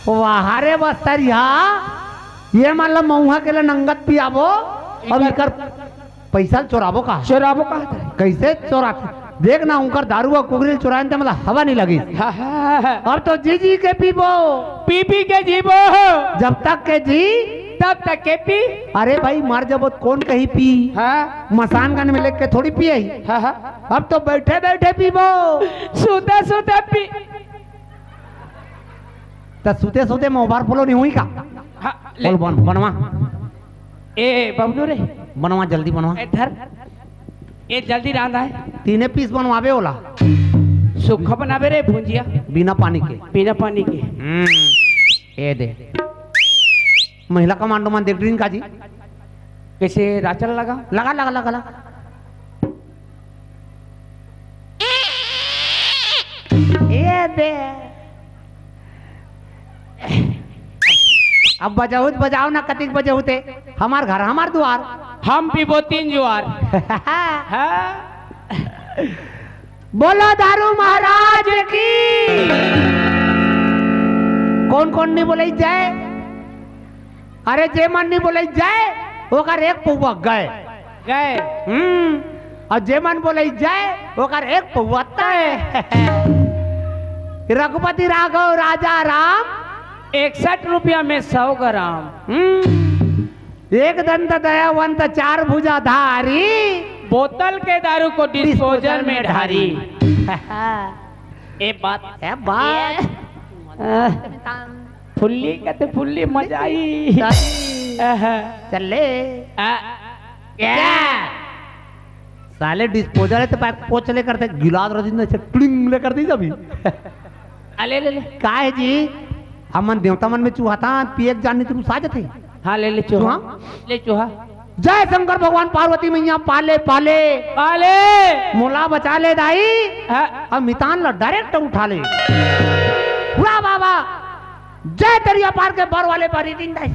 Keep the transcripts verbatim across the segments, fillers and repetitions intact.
वाह रे बस्तरिया, ये मन ल मउहा के ल नंगत पियाबो, अब इकर इकर पैसा ल चोराबो का? चोराबो का? कइसे चोराथे? देख ना, उंकर दारू अउ कुकरी ल चोराएन ते मतलब हवा नइ लगिस। हाँ, हाँ, हाँ, हाँ। अब तो जी जी के पीबो। पी पी के जीबो। जब तक के जी। तब तक के पी। अरे भाई, मर जबो त कोन कही पी? हाँ। मसान गंज में लेके थोड़ी पियही। हाँ, हाँ। अब तो बइठे बइठे पीबो। सुते सुते पी। त सुते सुते में ओभार पोलो नइ होही का? हाँ, ले। बोल बन, बनवा। ए बबलू रे। बनवा, जल्दी बनवा। ए धर। ए जल्दी रांध आय। तीने पीस बनवाबे ओला। सूखा बनाबे रे भुंजिया। बिना पानी के। बिना पानी के। हम्म। ए दे। महिला कमांडो मन देख डरिन का जी। कइसे राचल लगा? लगा, लगा, लगा, लगा। ए दे। अब बजाउत बजाओ ना, कतिक बजाउते। हमार घर, हमार दुआर। हम पीबो तीन जुआर। हाँ। बोलो दारू महाराज की। कोन कोन नइ बोलइस जय? अरे जे मन नइ बोलइस जय, ओकर एक पौवा गय। गय। हम्म। अउ जे मन बोलइस जय, ओकर एक पौवा तय। रघुपति राघव राजा राम। इकसठ रुपया में सौ ग्राम। हम्म। एक दंत दयावंत चार भुजाधारी। बोतल के दारू को डिस्पोजल में ढारी। ए बात। ए बात। आह, फुल्ली कथे फुल्ली, मजा आही। आह। चल ले। आ, क्या? साले डिस्पोजल हे त पाय पोंछ ले करथे, गिलास रख दिन से ट्लिंग ले करथे अभी। अले ले ले। का हे जी? हमन देवता मन में चुहाथन, पिए के जान नइ त रुसा जथे। हाँ, ले ले चुहा। चुहा? ले चुहा। जय शंकर भगवान, पार्वती मैया पाले पाले। पाले। मोला बचा ले दाई। हाँ। अब मितान ला डायरेक्ट उठा ले। वाह, वाह, वाह। जय तरिया पार के बर वाले पारी दिन दाई।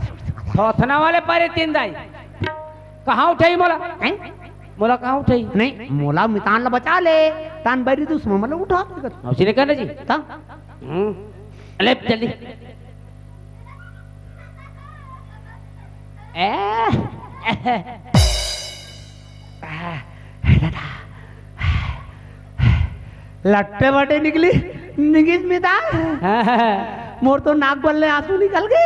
थोथना वाले पारी दिन दाई। कहाँ उठाही मोला? हैं? मोला कहाँ उठाही? नहीं, मोला मितान ला बचा ले। तान बैरी दुश्मन मतलब उठा ले। अब सिरे कहना जी। ता? हम्म। ले जल्दी। ए, लट्टे बटे निकली, निगिस मिता। मोर तो नाक बल्ले आंसू निकल गे।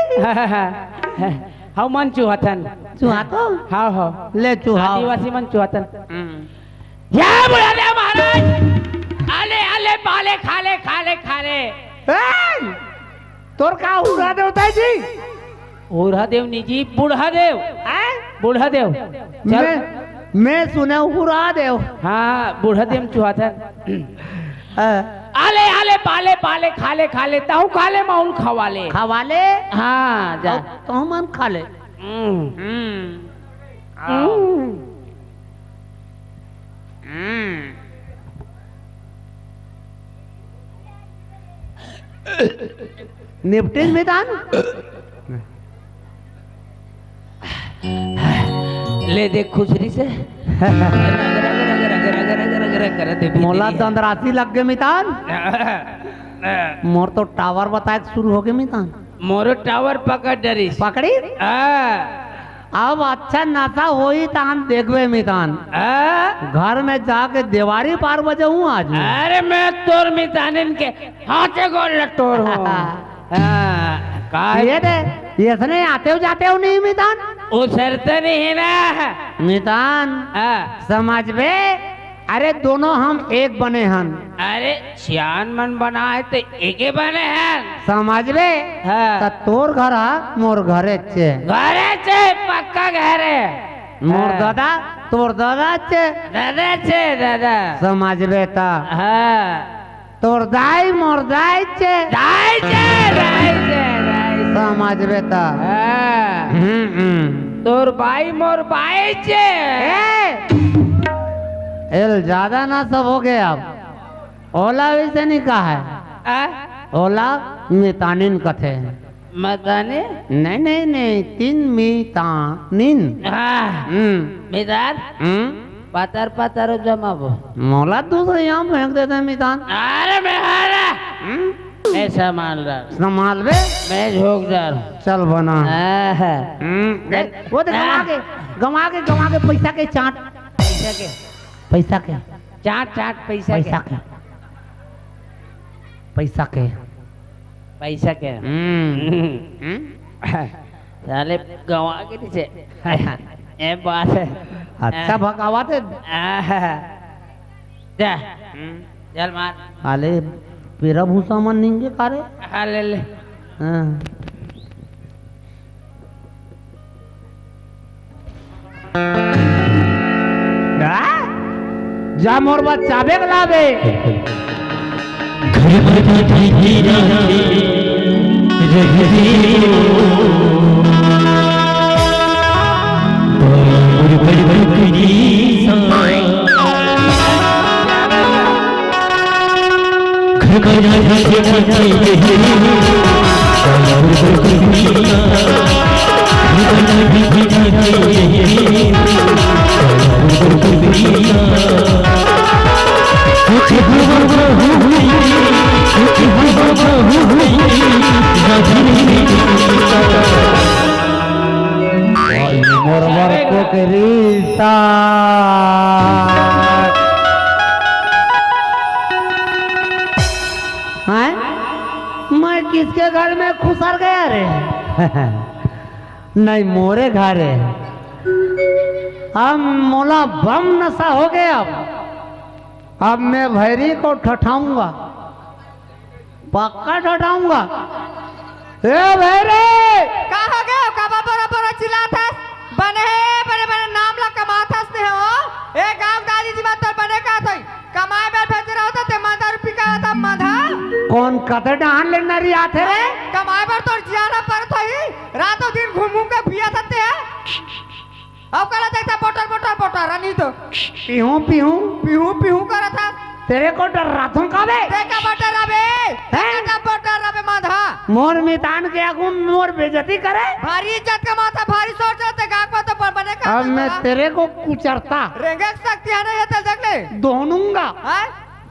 हव मन चुहाथन। चुहा तो? हव, हव। ले चुहा। आदिवासी मन चुहाथन। हम्म। या बुढ़ा दे महाराज, आले, आले, पाले, खाले, खाले, खाले। ए! तोर का हुरा देवता हे जी? हुरा देव नहीं जी, बूढ़ा देव। हैं? बूढ़ा देव। चल। मैं, मैं सुने हुरा देव। हाँ, बूढ़ा देव चुहाथन। हाँ। आले, आले, पाले, पाले, खाले, खाले, ताहू खाले, माउन खवाले। खवाले? हाँ, जा। अउ तहू मन खाले। हम्म। हम्म। हम्म। निपटेन मितान। ले देख खुसरी से। मोला दंदरासी लग गे मितान। मोर तो टावर बताए के शुरू हो गे मितान। मोरो टावर पकड़ डरिस। पकड़ी? हाँ। अब अच्छा नशा होही तान देखबे मितान। हाँ? घर में जाके देवारी पार बजाहूँ आज मैं। अरे मैं तोर मितानिन के हाथे गोड़ लटोर हूँ। हाँ, का ये दे, इसने आते हो जाते हो नहीं मितान? उसरते नहीं है ना। मितान, हाँ। समझबे? अरे दोनों हम एक बने हन। अरे सियान मन बना हे त एके बने हन। समझबे? हाँ। त तोर घर हा मोर घरे चे। घरे चे, पक्का घरे। मोर हाँ। दादा, तोर दादा चे। दादा चे, दादा। समझबे त? हाँ। तोर दाई, मोर दाई चे। दाई चे, दाई चे, दाई चे। समझबे त? हाँ। हम्म, हम्म। तोर बाई, मोर बाई चे। ए! एल ज्यादा ना सब हो गया अब। ओला वैसे नहीं कहा है। आ? ओला मितानिन कथे। मताने? नहीं, नहीं, नहीं, तीन मितानिन। हाँ। हम्म। मितान? हम्म? पातर पातर जमाबो। मोला दूसरे यहाँ फेंक देते हैं मितान। अरे मेहरा! हम्म? मैं संभाल रहा। संभाल बे। मैं झोंक जा रहा हूँ। चल बना। आहा। हम्म, ए, वो देख, गंवा के, गंवा के, गंवा के पैसा के चाट। पैसा के? पैसा के? चाट, चाट, पैसा पैसा के? के। पैसा के। पैसा के? हम्म। हम्म। हम्म। साले गंवा के नीचे। ए बात है। अच्छा भगावत है। आहा। जा। हम्म। चल मार। साले पेरा भूसा मन निंगे का रे? हाँ, ले ले। हाँ। आ? जा मोर बर चाबे के लाबे। घर भर भीगी रही हो। बाबुर बड़ बड़ करी सा। घर भर भीगी रही हो। बाबुर बड़ बड़ करी सा। घर भर भीगी रही हो। बाबुर बड़ बड़ करी सा। मोर बर कुकरी सा। हैं? मैं किसके घर में खुसर गया रे? नहीं, मोरे घर है। अब मोला बम नशा हो गया। अब मैं भैरी को ठठाऊंगा, पक्का ठठाऊंगा। ए भैरी! का हो गयो? काबर बोरा बोरा चिल्लात हस? बने हे, बने बने नाम ला कमात हस ते हो। ए गांव दादी जी बात तोर बने का थई? कमाए बर भेज रहो तो ते मांधा रुपी का था मांधा। कौन कते डाहन ले नरी आथे रे? हैं? कमाए बर तोर जियारा पर थई। रातों दिन घूम घूम के पिया थते है। अब काला देखता बोटर, बोटर, बोटर, रानी तो। पीहूं, पीहूं। पीहूं, पीहूं करत हा। तेरे को डर्राथों का बे? ते काबर डर्राबे? हैं? ते काबर डर्राबे मांधा? मोर मितान के आगू मोर बेइज्जती करे? भारी इज्जत कमात हा, भारी सोच रहा ते गाक में तो बने का अब मैं तेरे को कुचरता। रेंगे की शक्ति है ना ये तो देख ले। दोनूंगा। हैं?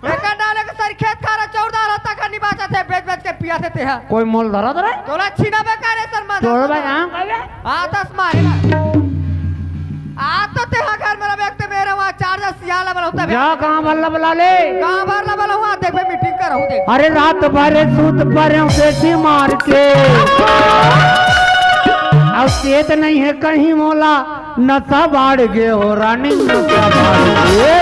एकर डाले के सर खेत खार चौदह रहता का नहीं बाचत है, बेच बेच के पिया थे तेहा। कोई मोल धरत रे? तोला छीना बेकार है सर मांधा। तोड़ भाई, हाँ, कहबे? आ, दस मारे ना। आ, तो तेहा घर में रबे, एक ते मेरे वहाँ चार दस सियाला बला होता है। जा, गाँव भर ला बला ले। गाँव भर ला बला हुआ, देख भाई, मीटिंग कर रहूँ, देख। अरे, रात भर सूत परे हूँ, देसी मार के। अब सेत नहीं है कहीं मोला, नशा बाढ़ गे हो रानी, नशा बाढ़ गे।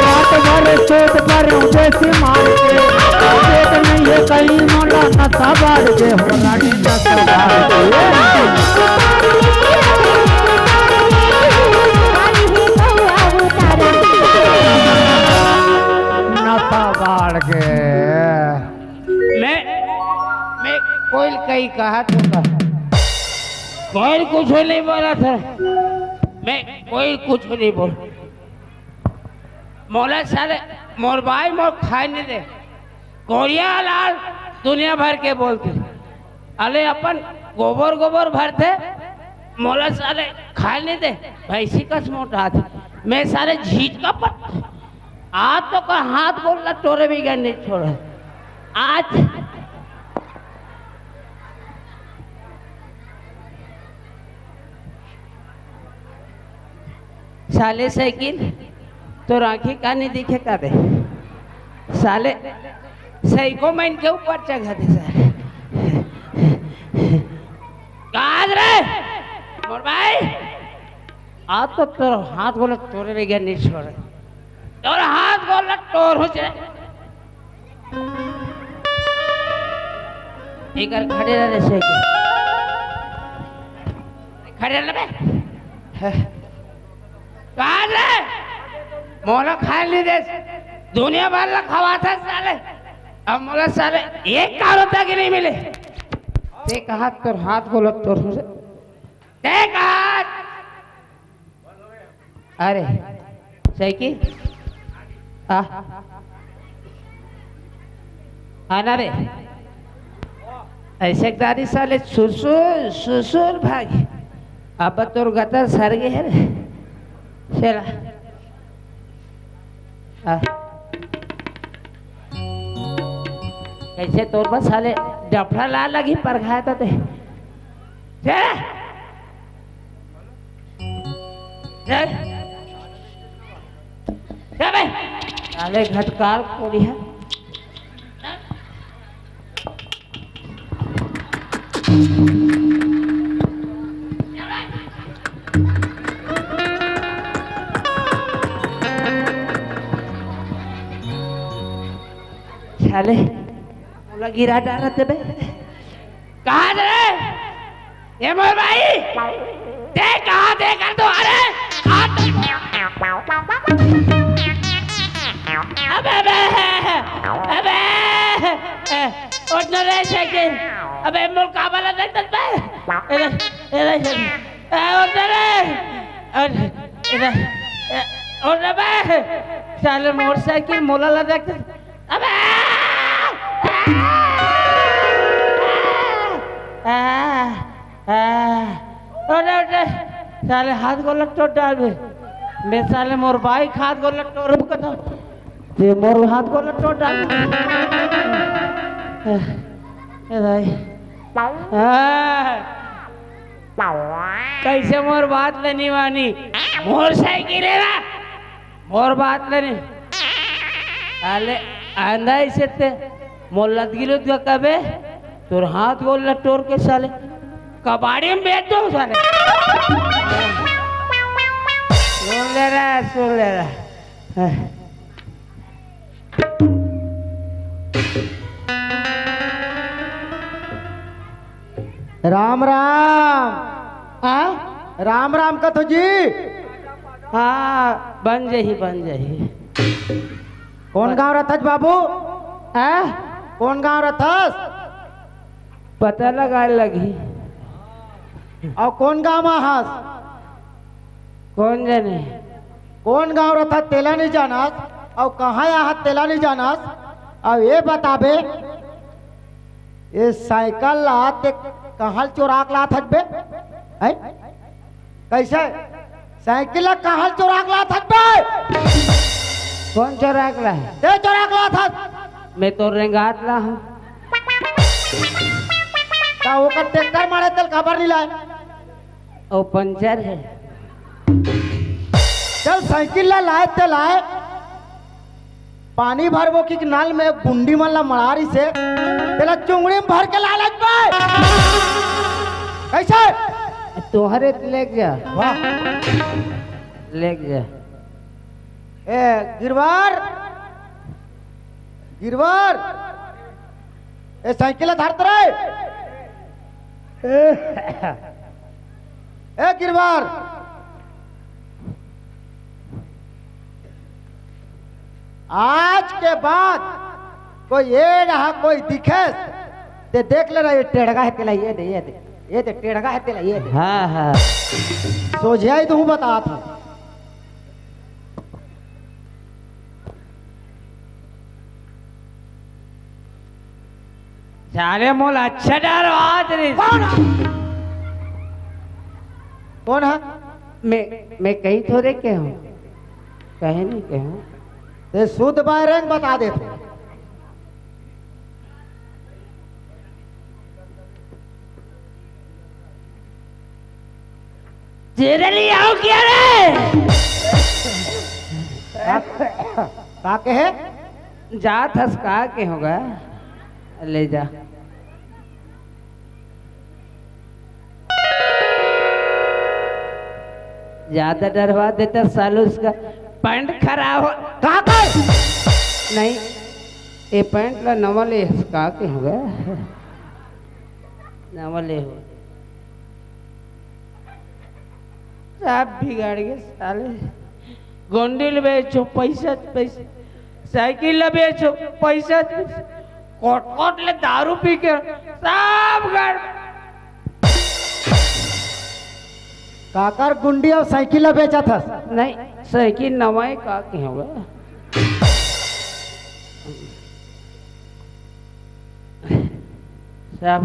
रात भर सोत पर देसी मार के, देत नहीं है कहीं मोला, नशा बाढ़ गे हो रानी, नशा बाढ़ गे। नशा बाढ़ गे। मैं, मैं कोई कहीं कहा तो कहा। कोई कुछ नहीं बोला था। मैं कोई कुछ नहीं बोल। मोला साले, मोर बाई मोर खाए नहीं दे। कोरिया लाल दुनिया भर के बोलते। अले अपन गोबर गोबर भरते। मोला साले खाए नहीं दे। भैंसी कस मोटा थे। मैं साले झीट का पट। आज तो का हाथ गोड़ ला टोरे भी गए नहीं छोड़े। आज साले साइकिल, तोर आँखी का नहीं दिखे का बे? साले सही को मन के ऊपर चघा दे साले। काज रे, मोर भाई, आ तो तोर हाथ गोड़ ला टोरे भी गए नहीं छोड़े। तोर हाथ गोड़ ला टोर हो जाए। एक बार खड़े रह रे, सही के। खड़े रह बे। कहाँ रे? मोला खाए नहीं दे। दुनिया भर ला खवाता साले। अब मोला साले एक कारो तक नहीं मिले। ते कहा तोर हाथ गोड़ ला टोर हो जाए। ते कहा अरे, सही की? आ? आना रे। ऐसे गाड़ी साले सुसुर सुसुर भागी। अब तोर गतर सर गे हे रे। चला। आ। कैसे तोर बस साले डफड़ा ला लगी पर खाए तो ते। चला। चल। चल बे। साले घटकार कोड़ी है। साले, मोला गिरा डारत बे। कहाँ रे? ए मोर भाई, ते कहाँ दे कर दो? अरे, हाथ। अबे, अबे, अबे, ए, उठ ना रे साइकिल। अबे, मोर का वाला देख सकता है? ए, ए, ए, ए, उठ ना रे। उठ, ए, ए, उठ ना बे। साले मोटरसाइकिल मोला ला देख। अबे! आ! आ! आ! अरे, अरे, साले हाथ गोला टोर डालबे। मैं साले मोर बाइक हाथ गोला टोर कथों। ते मोर हाथ गोला टोर डाल। ए भाई। आ! कैसे मोर बात ल नी मानी? मोर साइकिल हे ना, मोर बात ल नी। अले आंधा इसे ते मोर लदगी लुदगा कबे तोर हाथ गोड़ ल टोर के साले कबाड़ी में बेच दो साले। सुन ले रहा, सुन ले रहा। राम राम। हाँ? राम राम कथो जी। हाँ, बन जही, बन जही। कौन गांव रथस बाबू? हाँ? कौन गांव रथस? पता लगा लगी। अउ कौन गांव म हस? कौन जाने? कौन गांव रथस तेला नहीं जानस, अउ कहाँ आहस तेला नहीं जानस, अउ ये बताबे, ये साइकिल ला ते कहाँ ल चोरा के लात हस बे? हैं? कैसे? साइकिल ला कहाँ ल चोरा के लात हस बे? कौन चोरा के लाए? ते चोरा के लात हस। मैं तो रेंगात ला हूँ। त ओकर ट्रैक्टर मारे तेल काबर नहीं लाए? ओ पंचर हे। चल साइकिल ला लाए ते लाए, पानी भरबो कि नल में गुंडी मन ला मड़ा रहिसे, तेला चुंगड़ी में भर के ला लग पाए। कैसे? तोहरे त लेके जा। वाह। लेके जा। ए गिरवार, गिरवार, ए साइकिल ला धर तो रे। ए, ए गिरवार, आज के बाद कोई ये रहा, कोई दिखेस, ते देख ले रहा, ये टेढ़गा हे तेला, ये दे, ये दे, ये दे, टेढ़गा हे तेला, ये दे। हाँ, हाँ। सोझाई तो हूँ बतात हूँ। साले मोला अच्छा डरवात रहिस। कौन हे? कौन हे? मैं, मैं कहीं थोड़े के हूँ, कहीं नहीं के हूँ। ते शुद्ध बायरंग बता देते। तेरे लिए आओ क्या रे? का, का कहे? जात हस का के होगा? ले जा। ज्यादा डरवा देता सालू, उसका पैंट खराब हो। का कर? नहीं, ये पैंट ला नवा ले हस का के होगा? नवा ले हो। सब बिगाड़ गे साले। गोंडी ल बेचो, पैसा, पैसा। साइकिल ल बेचो, पैसा, पैसा। कोट कोट ले दारू पी के सब गड़। काकर गुंडी अउ साइकिल ल बेचत हस? नहीं, साइकिल नवा हे का के होगा? सब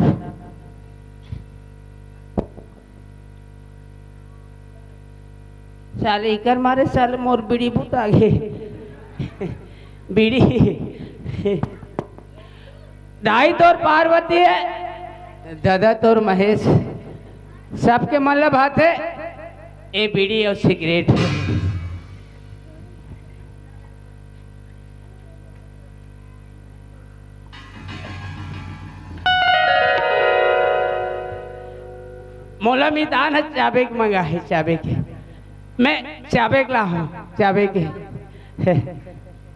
साले इकर मारे साले मोर बीड़ी बुता गे। बीड़ी। दाई तोर पार्वती हे, ददा तोर महेश, सबके मन ल भाथे ए बीड़ी अउ सिगरेट। मोला मितान ह चाबेक मंगा हे, चाबेक। मैं चाबेक ला हूँ, चाबेक।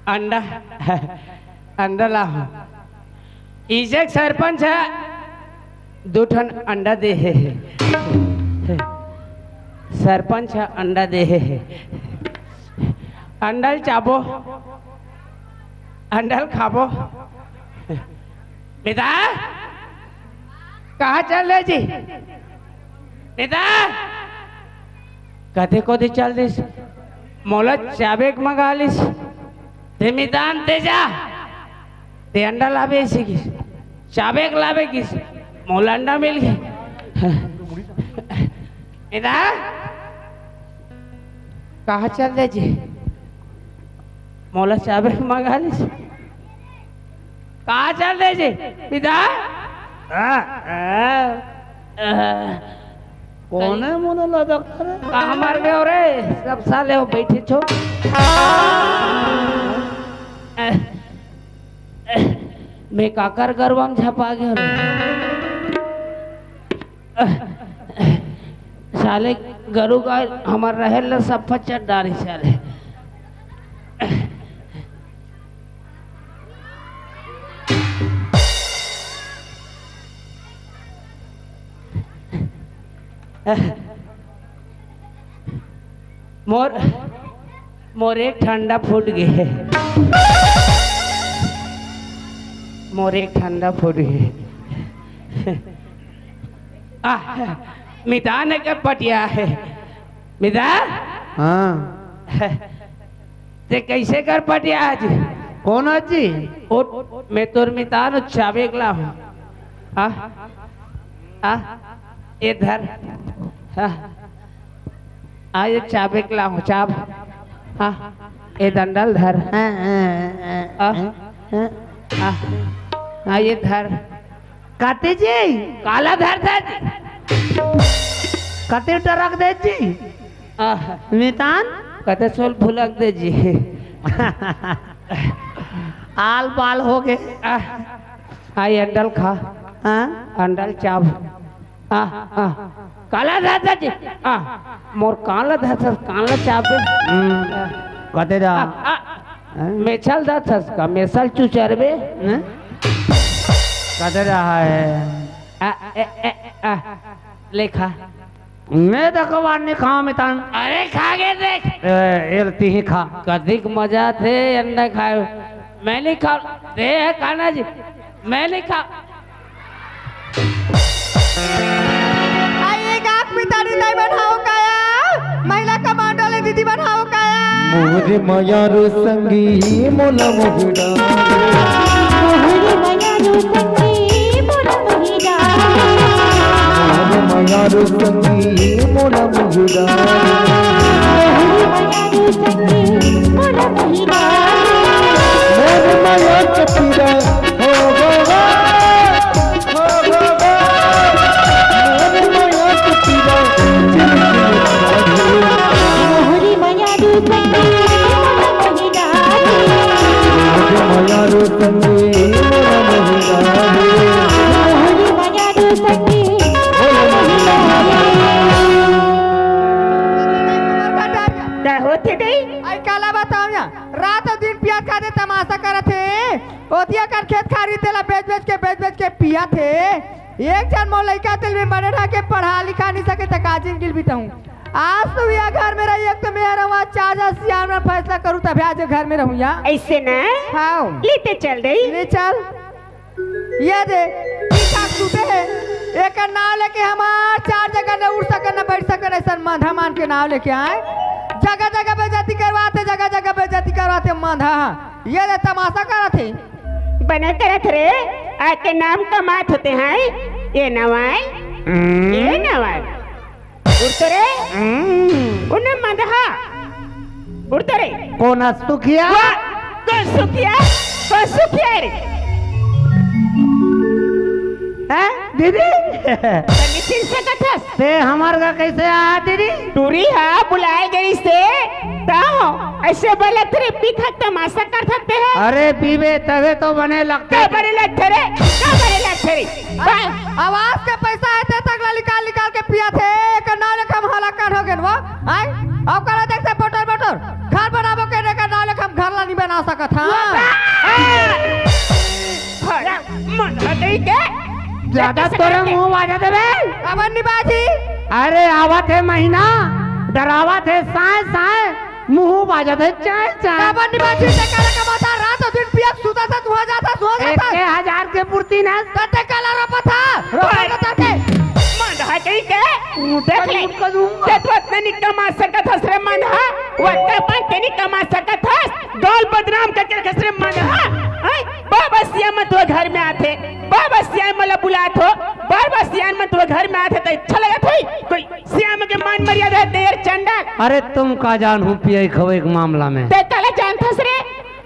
अंडा, अंडा ला हूँ। इसे सरपंच ह दू ठन अंडा दे हे। सरपंच ह अंडा दे हे। अंडा ल चाबो, अंडा ल खाबो। बेटा, कहाँ चल दे जी? बेटा, कदे कदे चल दिस, मोला चाबेक मंगा लिस। ते मितान ते जा, ते अंडा लाबे अइसे किस, चाबेक लाबे किस, मोला अंडा मिल गे। मितान, कहाँ चल दे जी? मोला चाबेक मंगा लिस। कहाँ चल दे जी? मितान? आ, आ, आ। कोन हे मोला लदक करे? कहाँ मर गे हो रे? सब साले हो बैठे छो। मैं काकर गरवा म झपा गे हो रे? साले गरु गाय हमर रहेल ल सब पचर डारी साले। मोर, मोर एक ठंडा फूट गे हे। मोर एक ठंडा फूट गे हे। आ, मितान के पटिया हे। मितान? हाँ। ते कइसे कर पटिया आज? कोन आज जी? ओ, मैं तोर मितान चाबेक ला हूँ। आ, आ, ए धर। आ, आ, ये चाबेक ला हूँ, चाब। आ, ए अंडा ल धर। आ, आ, आ, ये धर। कते जी? काला धर धर। कते टरक दे जी? आह। मितान? कते सोल भुलक दे जी। आल बाल हो गे। आह। आ, ये अंडा ल खा। हाँ? अंडा ल चाब। आह, आह। काला धर धर जी। आह। मोर काला धर धर, काला चाब दे। हम्म। आह। कते जा? आह, आह। हाँ? मेछल धर धर का, मेछल चुचरबे। हाँ? कते जा हे? आ, ए, ए, आ, ले खा। मैं तो कबाड़ नहीं खाऊं मितान। अरे खा के देख। ए, ए, तिही खा। कतिक मजा थे अंडा खाए। मैं नहीं खाऊं। दे हे कान्हा जी। मैं नहीं खाऊं। आ, ये गाक मितानी नहीं बनाओ काया। महिला कमांडो ले दीदी बनाओ काया। मोरे मयारू संगी मोला मोहि डारे। मोरे मयारू संगी मोला मोहि डारे। मोरे मयारू संगी मोला मोहि डारे। मोरे मयारू संगी मोला मोहि डारे। मोरे मया के पीरा हो गवा। मोहरी मयारू संगी मोला मोहि डारे। मोहरी मयारू संगी मोला मोहि डारे। मोहरी मयारू संगी मोला मोहि डारे। का होथे दई? आई काला बताओ या, रात अउ दिन पियत खाथे तमाशा करत हे। ओतिया कर खेत खारी तेला बेच बेच के, बेच बेच के पियत हे। एक झन मोर लइका तेल में बने ढंग के पढ़ा लिखा नहीं सके त का जिंदगी बिताऊं? आज तो ये घर में रही, एक तो मेहर हुआ, चार जा सियान में फैसला करूं तभी आज घर में रहूं या। ऐसे ना? हाँ। ले ते चल दे। ले चल। ये दे, ठीक ठाक सूते हे। एकर नाव लेके हमार चार जगह न उठ सकन, न बैठ सकन, ऐसन मंधा मान के नाव लेके आए। जगह जगह बेइज्जती करवाते, जगह जगह बेइज्जती करवाते मंधा। ये दे तमाशा करत हे। बने करत रे, आके नाम कमात होते हैं। ये नवाई, हम्म। ये नवाई। वो तोरे हम्म। उन्हें मंदहा उड़तरे। कोन सुखिया? वाह, कोन सुखिया? कोन सुखिया रे? हैं, दीदी? तनी चिन सकत हस? ते हमर घर कैसे आया, दीदी? टूरी हा बुलाए गई से, ताओ ऐसे बोलत रे, पी खा तमाशा कर सकते हैं? अरे पीबे तबे तो बने लगते। का बने लगते रे? का बने लगते रे? आवास के पैसा हे, ते तक ला निकाल निकाल के पिया थे। एक नाव लेके हम हलाकान हो गेन वो। आय, अब कला देखते बोटर बोटर घर बनाबो के, एक नाव लेके हम घर ला नहीं बना सकत। हाँ। मन हटई के ज्यादा तोरे मुंह बाजा देबे। अब नहीं बाजी। अरे आवत हे महीना, डरावत हे साय साय। मुंह बाजत हे चाय चाय। काबर निभा जी, ते काला कमाता, रात दिन पियत सुता था, तुहा जाता, सुहा जाता। एक हजार के पूर्ति ना। तते काला रोपा था, रोपा था तते। मंदहा कही के, देख ले। उनका दूंगा। ते तो अतना नहीं कमा सकत हस रे मंदहा, वो अतना पान के नहीं कमा सकत हस। गाल बदनाम करके रखस रे मंदहा। हैं? बाबा सिया मत वो घर में आथे, बाबा सिया मला बुलात हो, बाबा सिया मत वो घर में आथे तो अच्छा लगत होई। कोई श्याम के मान मर्यादा हे, देर चंडाल। अरे तुम का जानहू पियई खवई के मामला में। ते काला जानथस रे?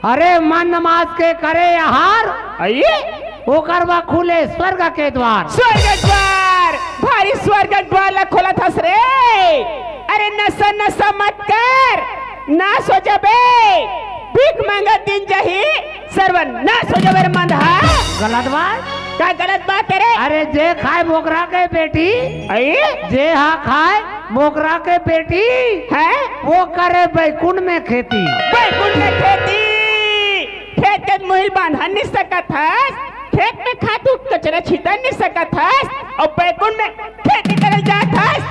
अरे मन मास के करे आहार, अये? ओकर बा खुले स्वर्ग के द्वार। स्वर्ग द्वार, भारी स्वर्ग द्वार ला खोलथस रे। अरे नशा नशा मत कर, नाश हो जबे। भीख मांगत दिन जाही, सर्वनाश हो जबे रे मंदहा। गलत बात। का गलत बात हे रे? अरे जे खाय बोकरा के बेटी, अये? जे हा खाय बोकरा के बेटी, हैं? वो करे बैकुंठ में खेती। बैकुंठ में खेती। खेत के मुहिल बांधन नहीं सकत हस, खेत में खातू कचरा छितन नहीं सकत हस, अउ बैकुंठ में खेती करे जात हस,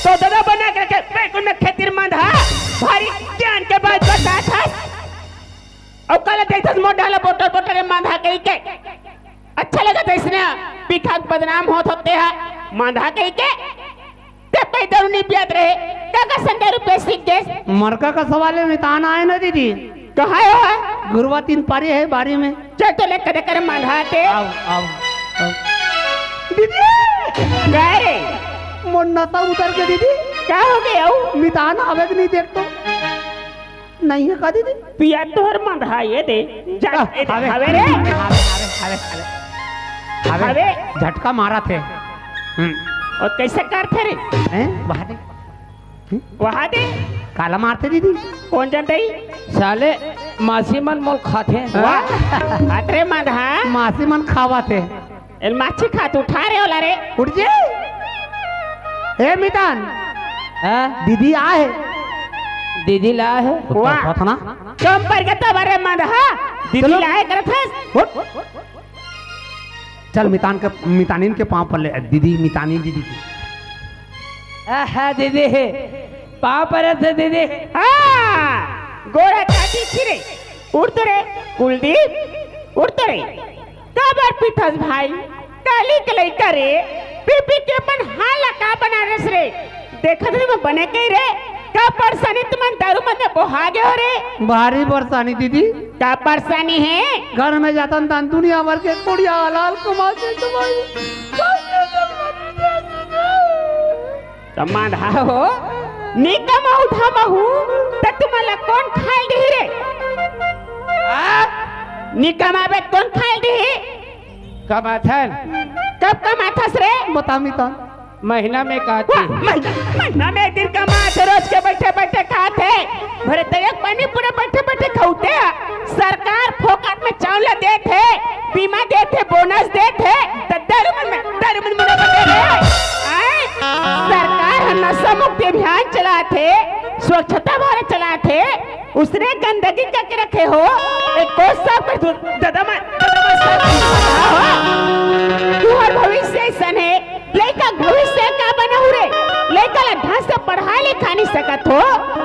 तो ददा बना के रखे बैकुंठ में खेती रे मंदहा। भारी ज्ञान के बात बतात हस। अउ काला देखथस मोर डाला बोटर बोटर रे मंदहा कही के। अच्छा लगत हे इसने पी खा के बदनाम होत होते हा। मंदहा कही के ते पै दारू नहीं पियत रहे, का का संग दारू पिए सीख गेस? मरका का सवाल में तान आए ना दीदी। कहाँ हो? गुरुवा तीन पारी हे बारी में। चल तो ले करे करे मंदहा ते। आओ, आओ, आओ। दीदी! का रे? मोर नशा उतर के दीदी। का हो गे अउ? मितान आवे के नहीं देख तो। नहीं हे का दीदी? पिया तोर मंदहा ये दे। जा, आ, ए दे, हवे, हवे रे। हवे, हवे, हवे, हवे। हवे। हवे। झटका मारत हे। हम्म। अउ कैसे करथे रे? हैं? वहाँ दे। वहाँ दे। काला मारथे दीदी? कोन जानथे? साले मासी मन मोला खाथे। वाह। अतरे मंदहा। मासी मन खावत हे। एल माछी खात उठा रे ओला रे। उठ जे। ए मितान। हाँ? दीदी आए। दीदी ला हे। वाह। कथना। कम पर के तो बरे मंदहा। दीदी चलो। ला हे करत हस। उठ। चल मितान के, मितानिन के पाँव पर ले। दीदी, मितानी दीदी की। आहा, दीदी। पाँव परत हे दीदी। हाँ। गोड़ा काटी छिरे। उठ तो रे। कुलदीप। उठ तो रे। काबर पीथस भाई, काली के लइका रे, पी पी के अपन हाल ला का बना रेस रे? देखत रहे मैं बने कही रे, का परेशानी तुमन दारू मन में बोहा गए हो रे? भारी परेशानी दीदी। का परेशानी हे? घर में जातन तन दुनिया भर के कुड़िया हलाल कमा के तुम्हारी त मंदहा हो, नी कमाहू धमाहू, त तुमन ला कोन खाए ल दिही रे? आ? नी कमाबे त कोन खाए ल दिही? कमाथन। कब कमाथस रे? बता मितान। महीना में काटी। वाह, महीना, महीना में एक दिन कमाथे, रोज के बैठे बैठे खाथे। भरे त एक पानी पूरा बैठे बैठे खाउते। सरकार फोकट में चावल देथे, बीमा देथे, बोनस देथे, त दारू मन में, दारू मन में बटे रे। आय? सरकार ह नशा मुक्ति अभियान चलाथे, स्वच्छता भारत चलाथे, उसने गंदगी करके रखे हो। एक कोस साफ कर दू, ददा मन, ददा मन साफ कर दू। तुहर भविष्य ऐसन हे, लइका के भविष्य का बनाहू रे? लइका ला ढंग से पढ़ा लिखा नहीं सकत हो,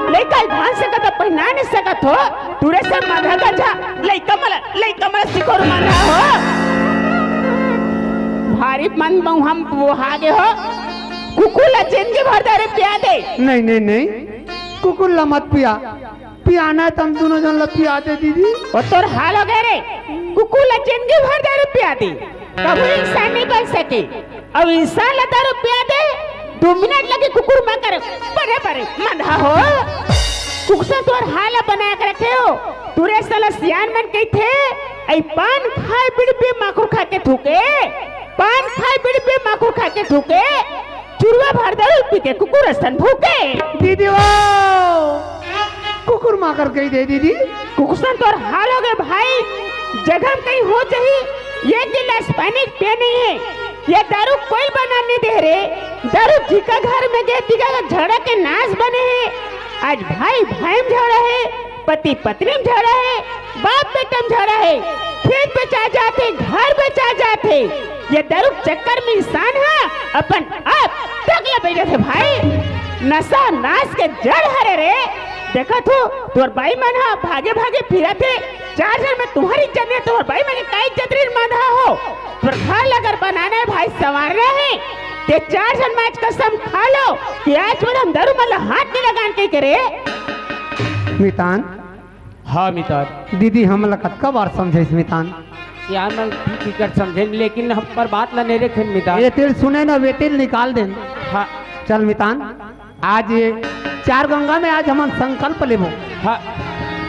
लइका ला ढंग से कतौ पहिना नहीं सकत हो, टूरे से मंदहा गंजा लइका मन ला, लइका मन ला सिकोर मंदहा हो। भारी मन मउहा म बोहा गे हो, कुकुर ला जिंदगी भर दारू पिया दे। नहीं, नहीं, नहीं, कुकुर ला मत पिया। पियाना हे त हम दूनों झन ला पिया दे दीदी। ओ तोर हाल हो गे रे, कुकुर ला जिंदगी भर दारू पिया दे, कभू इंसान नहीं बन सके। अउ इंसान ला दारू पिया दे, दू मिनट लगे कुकुर माकर, बड़े बड़े मंदहा हो। कुकसा तोर हाल बनाए के रखे हो। तुरे साला सियान मन कहिथे, "ऐ पान खाए बिड़बे माखुर खा के थूके, पान खाए बिड़बे माखुर खा के थूके, चुरवा भर दारू पी के कुकुर असन भूके।" दीदी वो कुकुर माकर कही दे दीदी। कुकसन तोर हाल हो गए भाई, जगह कहीं हो जाही, ये गिलास पानी के पिए नहीं है, ये दारू कोई बना नहीं दे रे, दारू जिका घर में गए तिका का झगड़ा के नाश बने है। आज भाई भाई में झगड़ा है, पति पत्नी में झगड़ा है, बाप बेटा में झगड़ा है, खेत बेचा जाथे, घर बेचा जाथे, ये दारू के चक्कर में इंसान ह अपन आप तक ले बैठे थे भाई। नशा नाश के जड़ हरे रे। देखत हो तोर बाई मन ह भागे भागे फिरत हे, चार झन में तुम्हारी इज्जत नहीं, तोर बाई मन के का इज्जत रही मंदहा हो। तोर घर ला अगर बनाना है भाई, संवारना है, ते चार झन में आज कसम खा लो कि आज बाद हम दारू मन ला हाथ नहीं लगान कहि के रे। मितान, हाँ मितान। दीदी हमला कतका बार समझाइस मितान। यार मैं ठीक कर समझे, लेकिन हम पर बात ला नहीं रखे मितान। ये तेल सुने ना, वे तेल निकाल दे। हाँ। चल मितान, आज ये चार गंगा में आज हमन संकल्प लेबो। हाँ।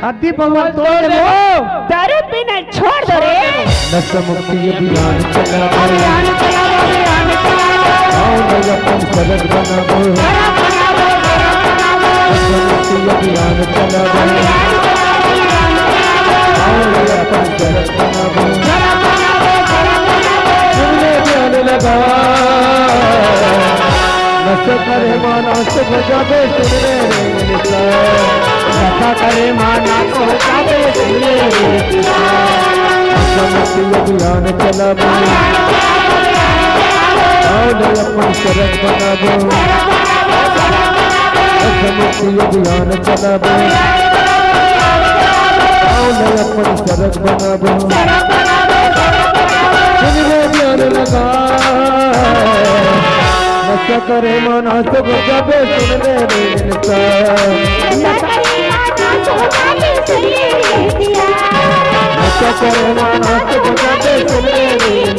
अद्दी पौवा तोड़ देबो। दारू पीना छोड़ दो रे। नशा मुक्ति अभियान चलाबो। अभियान चलाबो, अभियान चलाबो। आओ भाई अपन सड़क बनाबो। सड़क बनाबो, सड़क बनाबो। नशा मुक्ति अभियान चलाबो। अभियान चलाबो, अभियान चलाबो। आओ भाई अपन सड़क बनाबो। सड़क बनाबो, सड़क बनाबो। सुन ले ध्यान लगा। नशा करे माना सुख जाबे सुन रे रे मिलता। नशा करे माना सुख जाबे सुन रे रे मिलता। नशा मुक्ति अभियान चलाबो। आओ ले अपन सड़क बनाबो। नशा मुक्ति अभियान चलाबो। आओ ले अपन सड़क बनाबो। सुन रे ध्यान लगा। नशा करे माना सुख जाबे सुन ले रे इंसान। नशा करे माना सुख जाबे सुन ले रे इंसान। नशा करे माना सुख जाबे सुन ले रे